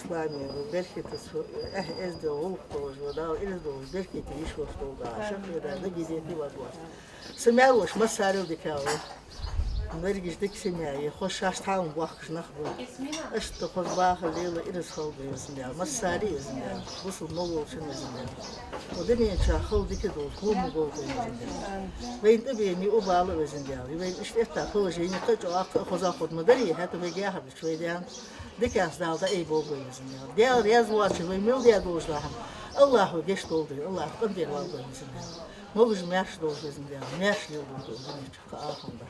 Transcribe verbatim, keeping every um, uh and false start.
Ламин, беркате, эхь-эздел, гӀулакх долаш, Дала ираз долаш, беркате йиш йолаш долда. Шакхведа, дагадехе вагваш. Са маьл-воша массарел дика ва. Нергаш дика семья я, хоза шоаш тхьаман бохкаш нах ба. Иштта хоза бахалла лела, ираз хилда, Везан Даьла. Массане а, Везан Даьла. Бусалба мел волчунна а, Везан Даьла. Укх дунен чу хала дика долаш, хӀама болба, Везан Даьла. Вайна тӀабена юкъе бала, Везан Даьла. Вайна иштта этта положени кхы а чӀоагӀа, кхы а хоза хургда ма дарий, хӀаьта вай гехьа бича вай даьна. Диканца Дала дӀаайболба вай, Везан Даьла. Даьла раьза воацар вай мел даь долаш да хӀама, АллахӀа гешт долда вайна, АллахӀа къинтӀера валба вай, Везан Даьла. Могаш-маьрша долда, Везан Даьла. Маьрша лелалда вай дунен чу кхы а хӀама да.